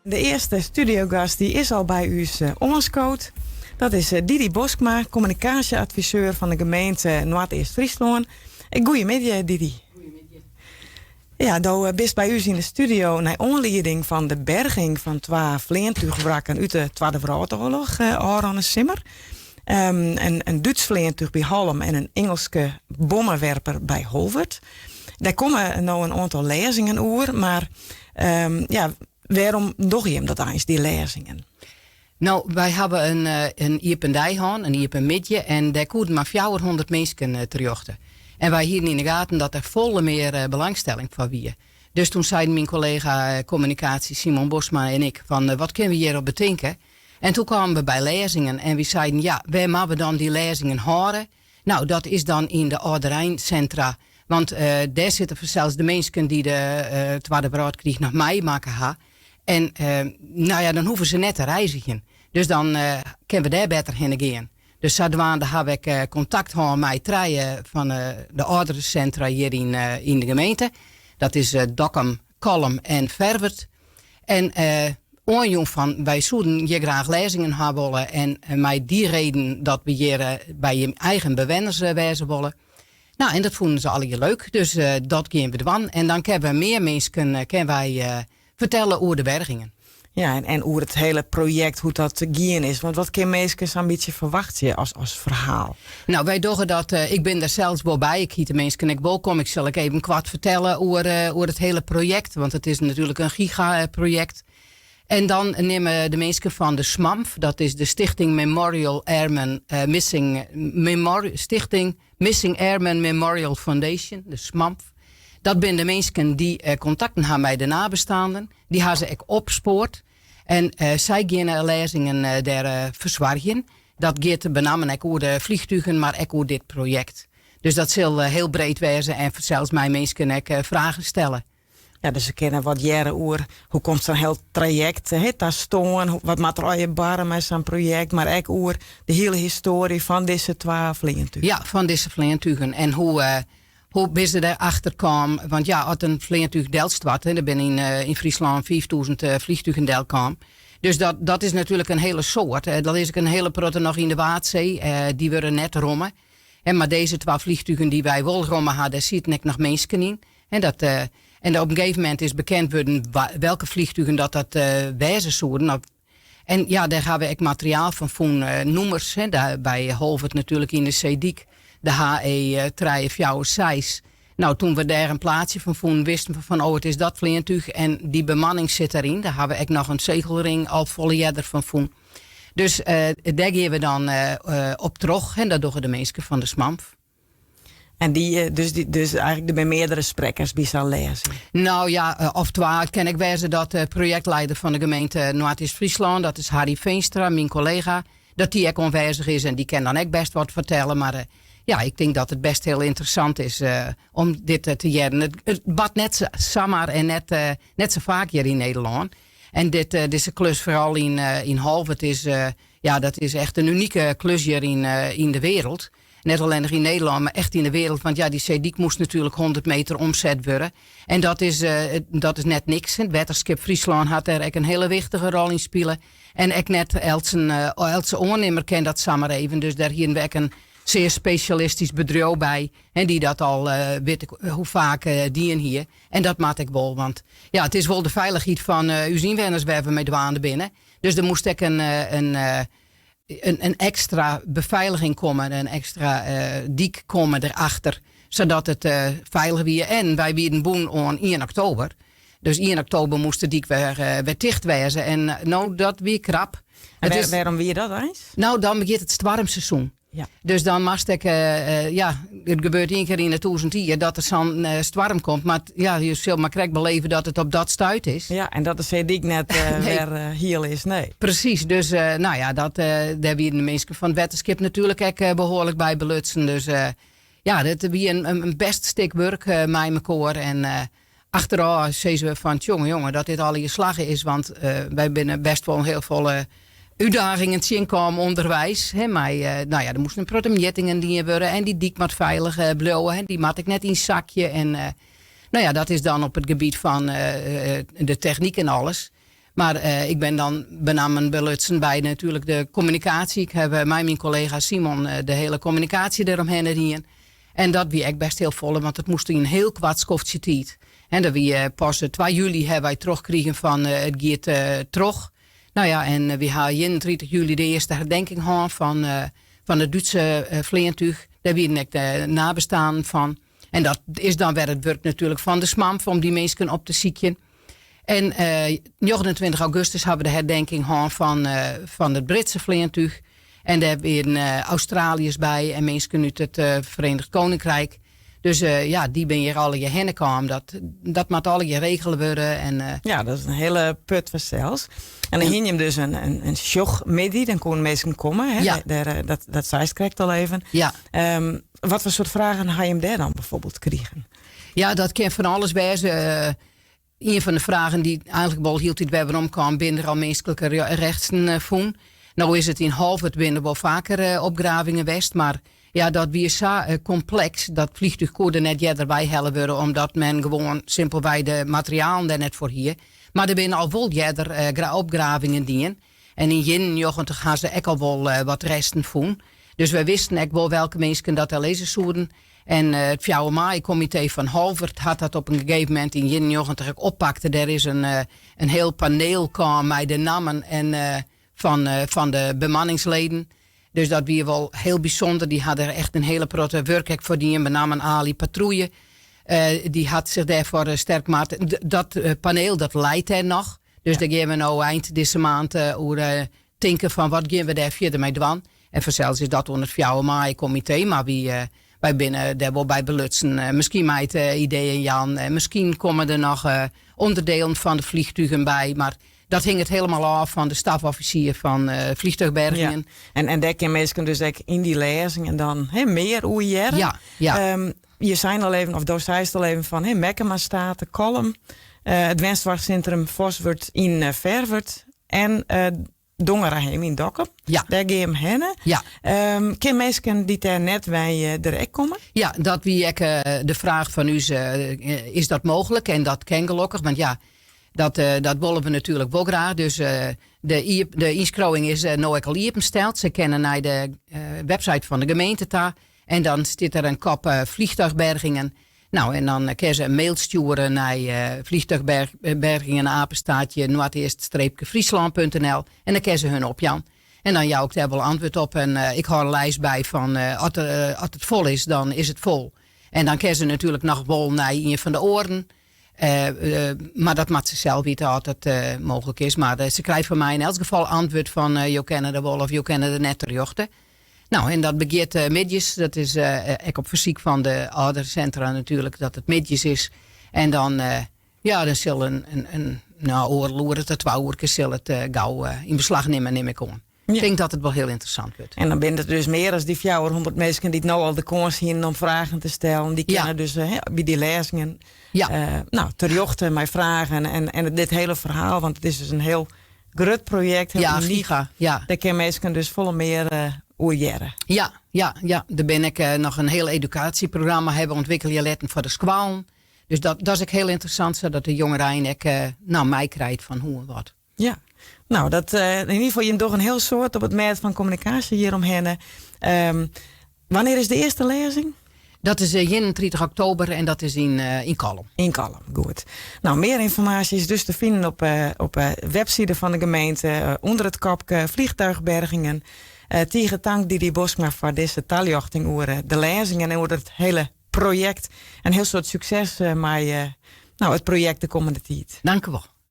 De earste studiogast dy is al by ús oanskood. Dat is Didi Boskma, kommunikaasje-adviseur fan de gemeente Noardeast-Fryslân. Goeiemiddei, Didi. Goeiemiddei. Ja, do bist by ús yn de studio nei oanlieding fan de berging fan twa fleantúchwrakken út de Twadde Wrâldoarloch ôfrûne simmer. In Dútsk fleantúch by Hallum en in Ingelske bommewerper by Holwert. Dêr komme no in oantal lêzingen oer, mar ja, wêrom dogge jim dat eins, dy lêzingen? No, wy hawwe in iepen dei hân, in iepen middei, en dêr koenen mar 400 minsken terjochte. En wy hienen yn 'e gaten dat der folle mear belangstelling foar wie. Dus toen seiden myn kollega kommunikaasje Simon Bosma en ik fan wat kinne we hjirop betinke? En toen kamen we by lêzingen en wy seiden ja, wêr moatte we dan dy lêzingen hâlde? No, dat is dan yn de âldereinsintra, want dêr sitte fansels de minsken dy't de Twadde Wrâldkriich noch meimakke ha. En no ja, dan hoege se net te reizgjen. Dus dan kinne we dêr better hinne gean. Dus sadwaande haw ik kontakt hân mei trije fan de âlderensintra hjir yn de gemeente. Dat is Dokkum, Kollum en Ferwert. En oanjûn fan wy soenen hjir graach lêzingen ha wolle en mei dy reden dat we hjir by jim eigen bewenners wêze wolle. No, en dat fûnen se allegear leuk, dus dat gean we dwaan. En dan kinne we mear minsken kinne wy fertelle oer de bergingen. Ja, en oer it hiele projekt, hoe't dat gien is. Want wat kinne minsken sa'n bytsje ferwachtsje as ferhaal? No, wy dogge dat, ik bin der sels wol by. Ik hyt de minsken ek wolkom. Ik sil ek even koart fertelle oer it hiele projekt, want it is natuerlik in gigaprojekt. En dan nimme de minsken fan de SMAMF, dat is de Stichting Memorial Airmen Missing Stichting Missing Airmen Memorial Foundation, de SMAMF. Dat binne de minsken dy't kontakten ha mei de nabestaanden. Dy ha se ek opspoard. En sy geane lêzingen dêr fersoargjen. Dat giet benammen ek oer de vliegtugen, mar ek oer dit projekt. Dus dat sil hiel breed wêze en fansels mei minsken ek fragen stelle. Ja, dus se kinne wat hearre oer hoe komt sa'n hiel trajekt ta stân, wat moat der allegear barre mei sa'n projekt, mar ek oer de hiele histoarje fan dizze twa fleantugen. Ja, fan dizze fleantugen en hoe, hoe binne se dêr achter kaam. Want ja, as in fleantúch delstoart, der binne yn Fryslân 5000 vliegtugen delkaam. Dus dat is natuerlik in hiele soad. Der is ek in hiele protte noch yn de Waadsee, dy wurde net romme. Mar dizze twa vliegtugen dy't wy wol romme ha, dêr sieten ek noch minsken yn. En dat, en op in gegeven momint is bekend wurden welke vliegtugen dat wêze soenen. En ja, dêr ha we ek materiaal fan fûn, nûmers, hè, by Holwert natuerlik yn de Seedyk, de HE 346. No, toen we dêr in plaatsje fan fûnen, wisten we fan, oh, it is dat fleantúch en dy bemanning sit deryn. Dêr ha we ek noch in segelring al folle earder fan fûn. Dus dêr gean we dan op troch en dat dogge de minsken fan de SMAMF. En dy, dus, dy, dus eigentlik der binne meardere sprekkers by sa'n lêzing? No ja, of twa. It kin ek wêze dat de projektleider fan de gemeente Noardeast-Fryslân, dat is Harry Veenstra, myn kollega, dat dy ek oanwêzich is en dy kin dan ek best wat fertelle. Mar ja, ik tink dat it best hiel ynteressant is om dit te hearren. It bart net samar en net sa faak hjir yn Nederlân. En dit, dizze klus foaral yn Holwert is, ja, dat is echt in unike klus hjir yn de wereld. Net allinnich yn Nederlân, mar echt yn de wereld. Want ja, dy seedyk moast natuerlik 100 meter omset wurde. En dat is net niks. It Wetterskip Fryslân hat dêr ek in hiele wichtige rol yn spile. En ek net eltse oannimmer kin dat samar even. Dus dêr hienen we ek in sear spesjalistysk bedriuw by. En dy't dat al wit ik hoe faak dien hie. En dat moat ek wol, want ja, it is wol de feilichheid fan ús ynwenners wêr't we mei dwaande binne. Dus der moast ek in ekstra befeiliging komme, in ekstra dyk komme derachter, sadat it feilich wie. En wy wienen bûn oan ien oktober. Dus ien oktober moast de dyk wer ticht wêze. En no, dat wie krap. En wêrom wie dat eins? No, dan begjint it stoarmseizoen. Dus dan moatst ek, ja, it gebeurt ien kear yn de 1000 jier dat der sa'n stoarm komt. Mar ja, je sil mar krekt beleve dat it op dat stuit is. Ja, en dat de seedyk net wer hiel is, nee. Presys, dus no ja, dat, dêr wienen de minsken fan it wetterskip natuerlik ek behoarlik by belutsen. Dus ja, dat wie in best stik wurk mei mekoar. En achterôf sizze we fan, tjonge jonge, dat dit allegear slagge is, want wy binne best wol hiel folle útdagingen tsjinkaam ûnderweis. Hè, mei, no ja, der moasten in protte mjittingen dien wurde en dy dyk moat feilich bliuwe, hè, dy moat ek net ynsakje. En no ja, dat is dan op it gebiet fan de technyk en alles. Mar ik bin dan benammen belutsen by natuerlik de kommunikaasje. Ik haw mei myn kollega Simon de hiele kommunikaasje deromhinne dien. En dat wie ek best hiel folle, want it moast yn in hiel koart skoftsje tiid. En dat wie pas 2 july hawwe wy trochkrigen fan it giet troch. Nou ja, en wy ha 31 july de earste herdenking hân fan, fan it Dútse fleantúch. Dêr wienen ek de nabestaanden fan. En dat is dan wer it wurk natuerlik fan de SMAMF om dy minsken op te sykjen. En 29 augustus hawwe we de herdenking hân fan, fan it Britse fleantúch. En dêr wienen Australiërs by en minsken út it Verenigd Koninkrijk. Dus ja, dy binne hjir allegear hinne kaam. Dat, dat moat allegear regele wurde. En, ja, dat is in hiele put fansels. En dan hiene jim dus in sjochmiddei, dan koene minsken komme. Hè? Ja. Dêr, dat, dat seist krekt al even. Ja. Wat foar soart fragen ha jim dêr dan bijvoorbeeld krigen? Ja, dat kin fan alles wêze. Ien fan de fragen dy't eigenlik wol hieltyd wer werom kaam, binne der al minsklike resten fûn? No is it yn Holwert binne der wol faker opgravingen west, mar ja, dat wie sa kompleks, dat vliegtuig koe der net earder weihelle wurde, omdat men gewoan simpelwei de materialen dêr net foar hie. Mar der binne al wol earder opgravingen dien. En yn 91 ha se ek al wol wat resten fûn. Dus wy wisten ek wol welke minsken dat dêr lizze soenen. En it Fjouwer Maaie-komitee fan Holwert hat dat op in gegeven momint yn 91 ek oppakt. Dêr is in, in hiel paneel kaam mei de nammen en, fan, fan de bemanningsleden. Dus dat wie wol hiel bysûnder. Dy ha der echt in hiele protte wurk ek foar dien, benammen Ali Patrouille. Dy hat sich dêrfoar sterk makke. Dat paneel dat leit dêr noch. Dus dêr gean we no ein dizze maand oer tinken fan wat gean we dêr fierder mei dwaan. En fansels is dat oan it Fjouwer Maaie komitee, mar wy, wy binne dêr wol by belutsen. Miskien mei it ideeën jaan, miskien komme der noch onderdelen fan de vliegtugen by, mar dat hinget helemaal ôf fan de stafoffisier fan vliegtuigbergingen. Ja. En dêr kinne minsken dus ek yn dy lêzingen dan he, mear oer hearre. Ja, ja. Je seine al even, of do seist al even fan he, Meckema State, Kollum, it wensoarchsintrum Foswert yn Ferwert en Dongerahim yn Dokkum. Ja. Dêr gean jim hinne. Ja. Kinne minsken dy't dêr net wenje der ek komme? Ja, dat wie ek de fraach fan ús. Is dat mooglik? En dat kin gelokkich, want ja, dat, dat wolle we natuerlik wol graach. Dus de, de ynskriuwing is no ek al iepensteld. Se kinne nei de website fan de gemeente ta. En dan stiet der in kop vliegtuigbergingen. Nou, en dan kinne se in mail stjoere nei vliegtuigbergingen apenstaartje noardeast-fryslân.nl en dan kinne se hun opjaan. En dan jou ik dêr wol antwurd op. En ik hâld in lijst by fan as, as it fol is, dan is it fol. En dan kinne se natuerlik noch wol nei ien fan de oaren. Mar dat moat se sels witte oft dat mooglik is. Mar se krijt fan my yn elts gefal antwurd fan jo kinne der wol of jo kinne der net terjochte. Nou, en dat begjint middeis. Dat is ek op fersyk fan de âlderensintra natuerlik dat it middeis is. En dan, ja, dan sil in nou, oardel oere tot twa oerkes sil it gau yn beslach nimme, nim ik oan. Ik tink dat it wol hiel ynteressant wurdt. En dan binne der dus mear as dy 400 minsken dy't no al de kâns hienen om fragen te stellen. Dy kinne dus by dy lêzingen nou, terjochte mei fragen en dit hiele ferhaal. Want it is dus in hiel grut projekt, hiel Ja, unyk. giga. Ja. Dêr kinne minsken dus folle mear oer hearre. Ja, ja, ja. Der bin ek noch in hiel edukaasjeprogramma hawwe ûntwikkelje litten foar de skoallen. Dus dat, dat is ek hiel ynteressant, sadat de jongerein ek nou, meikrijt fan hoe en wat. Ja, nou, dat, yn ieder gefal, jim dogge in hiel soad op it mêd fan kommunikaasje hjiromhinne. Wannear is de earste lêzing? Dat is 31 oktober en dat is yn, yn Kollum. Yn Kollum, goed. Nou, mear ynformaasje is dus te finen op, op de webside fan de gemeente ûnder it kopke vliegtuigbergingen. Tige tank Didi Boskma foar dizze taljochting oer de lêzingen en oer it hiele projekt. En hiel soad sukses mei nou, it projekt de kommende tiid. Dank u wol.